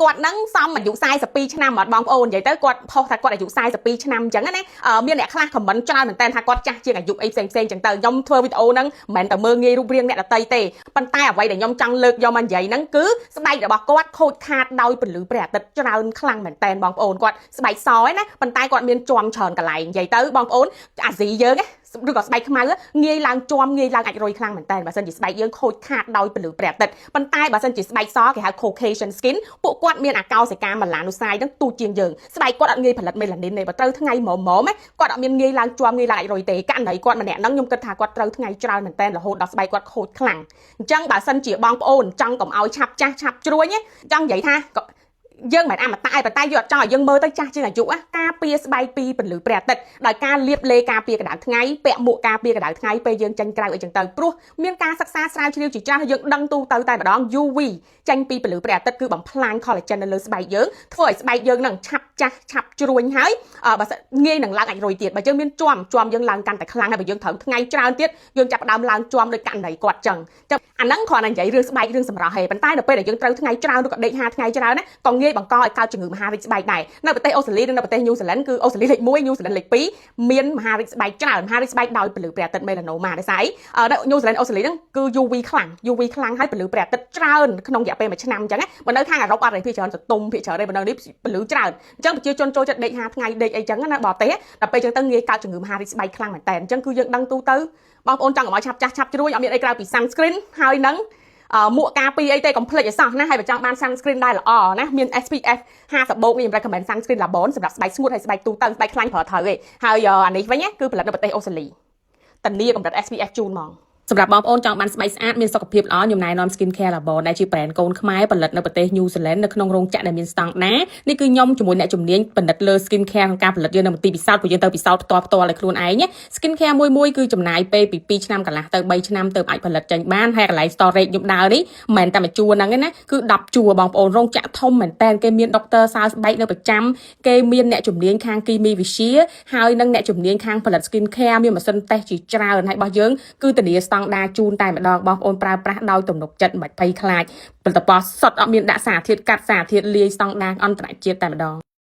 គាត់ហ្នឹងសមអាយុ42ឆ្នាំអត់បងប្អូននិយាយទៅគាត់ផុសថាគាត់អាយុ42ឆ្នាំអញ្ចឹងណាមានអ្នកខ្លះ comment ច្រើនមែនតើថាគាត់ចាស់ជាងអាយុអីផ្សេងផ្សេងអញ្ចឹងទៅខ្ញុំធ្វើវីដេអូហ្នឹងមិនមែនតែមើលងាយរូបរាងអ្នកដទៃទេប៉ុន្តែអ្វីដែលខ្ញុំចង់លើកយកមកនិយាយហ្នឹងគឺស្បែករបស់គាត់ខូចខាតដោយពន្លឺព្រះអាទិត្យច្រើនខ្លាំងមែនតើបងប្អូនគាត់ស្បែកសឯណាប៉ុន្តែគាត់មានជាំច្រើនកន្លែងនិយាយទៅបងប្អូនអាស៊ីយើងណាឬក៏ស្បែកខ្មៅងាយឡើងជាំងាយឡើងអាចរុយខ្លាំងមែនតើបើសិនជាស្បែកយើងខូចខាតដោយពន្លឺព្រះអាទិត្យប៉ុន្តែបើសិនជាស្បែកសគេហៅ Caucasian skin ពួកគាត់មានអាកោសិកា melanocyte ហ្នឹងទូជាងយើងស្បែកគាត់អត់ងាយផលិត melanin ទេបើត្រូវថ្ងៃមុំមុំគាត់អត់មានងាយឡើងជាំងាយឡើងអាចរុយទេករណីគាត់ម្នាក់ហ្នឹងខ្ញុំគិតថាគាត់ត្រូវថ្ងៃច្រើនមែនតើរហូតដល់ស្បែកគាត់ខូចខ្លាំងអញ្ចឹងបើសិនជាបងប្អូនចង់កុំឲ្យឆាប់ចាស់ឆាប់ជ្រួញចង់និយាយថាយើងមិនអមតៈឯប៉ុន្តែយើងអត់ចង់ឲ្យយើងមើលទៅចាស់ជាងអាយុការពារស្បែកពីពន្លឺព្រះអាទិត្យដោយការលាបឡេការពារកម្ដៅថ្ងៃពាក់មួកការពារកម្ដៅថ្ងៃពេលយើងចេញក្រៅអីចឹងទៅព្រោះមានការសិក្សាស្រាវជ្រាវជាច្រើនហើយយើងដឹងទូទៅតែម្ដង UV ចេញពីពន្លឺព្រះអាទិត្យគឺបំផ្លាញ collagen នៅលើស្បែកយើងធ្វើឲ្យស្បែកយើងនឹងឆាប់ចាស់ឆាប់ជ្រួញហើយបើងាយនឹងឡើងអាចរុយទៀតបើយើងមានជាំជាំយើងឡើងកាន់តែខ្លាំងហើយបើយើងត្រូវថ្ងៃច្រើនទៀតយើងចាប់ផ្ដើមឡើងជាំដូចករណីគាត់ចឹងចឹងអាហ្នឹងគ្រាន់តែនិយាយរឿងស្បែករឿងសម្រស់ហេប៉ុន្តែនៅពេលដែលយើងត្រូវថ្ងៃច្រើនឬក៏ដេកហាថ្ងៃច្រើនណាក៏ងាយបង្កឲ្យកើតជំងឺមហារីកស្បែកដែរនៅប្រទេសអូស្ត្រាលីនិងនៅប្រទេសញូហ្សេឡង់គឺអូស្ត្រាលីលេខ1ញូហ្សេឡង់លេខ2មានមហារីកស្បែកច្រើនមហារីកស្បែកដោយពន្លឺព្រះអាទិត្យ melanoma ដោយសារអីនៅញូហ្សេឡង់អូស្ត្រាលីហ្នឹងគឺ UV ខ្លាំង UV ខ្លាំងហើយពន្លឺព្រះអាទិត្យច្រើនក្នុងរយៈពេល1ឆ្នាំអញ្ចឹងណាបើនៅខាងអឺរ៉ុបអត់ទេភាគច្រើនសតុំភាគច្រើនទេបើនៅនេះពន្លឺច្រើនអញ្ចឹងប្រជាជនចូលចិត្តដេកហាថ្ងៃដេកអីចឹងណាបរទេសដល់ពេលអញ្ចឹងទៅងាយកើតជំងឺមហារីកស្បែកខ្លាំងមែនតើអញ្ចឹងគឺយើងដឹងទូទៅបងប្អូនចង់កុំឲ្យឆាប់ចាស់ឆាប់ជ្រួញអត់មានអីក្រៅពី sunscreen ហើយនឹងមួកការពារអីទេកុំភ្លេចឲ្យសោះណាហើយបើចង់បាន sunscreen ដែលល្អណាមាន SPF 50បូកនេះខ្ញុំ recommend sunscreen Labon សម្រាប់ស្បែកស្ងួតហើយស្បែកទូទៅស្បែកខ្លាញ់ប្រើត្រូវឯងហើយអានេះវិញគឺផលិតនៅប្រទេសអូស្ត្រាលីធានាកម្រិត SPF ជូនហ្មង សម្រាប់បងប្អូនចង់បានស្បែកស្អាតមានសុខភាពល្អខ្ញុំណែនាំ Skin Care Labo ដែលជា brand កូនខ្មែរផលិតនៅប្រទេស New Zealand នៅក្នុងរោងចក្រដែលមានស្តង់ដារនេះគឺខ្ញុំជាមួយអ្នកជំនាញផលិតលើ Skin Care ក្នុងការផលិតយើងនៅមន្ទីរពិសោធន៍ព្រោះយើងទៅពិសោធន៍ផ្ទាល់ផ្ទាល់ឲ្យខ្លួនឯង Skin Care មួយមួយគឺចំណាយពេលពី2ឆ្នាំកន្លះទៅ3ឆ្នាំទើបអាចផលិតចេញបានហើយកន្លែង storage ខ្ញុំដើរនេះមិនមែនតែមួយជួរហ្នឹងទេណាគឺ10ជួរបងប្អូនរោងចក្រធំមែនតើគេមានដុកទ័រសើស្បែកនៅប្រចាំគេមានអ្នកជំនាញខាងគីមីវិទ្យាហើយនិងអ្នកជំនាញខាងផលិត skin care មានម៉ាស៊ីនតេស្តជាច្រើនហើយរបស់យើងគឺធានាស្តង់ដារជូនតែម្ដងបងប្អូនប្រើប្រាស់ដោយទំនុកចិត្តមិនភ័យខ្លាចផលិតផលសុទ្ធអត់មានដាក់សារធាតុកាត់សារធាតុលាយស្តង់ដារអន្តរជាតិតែម្ដង។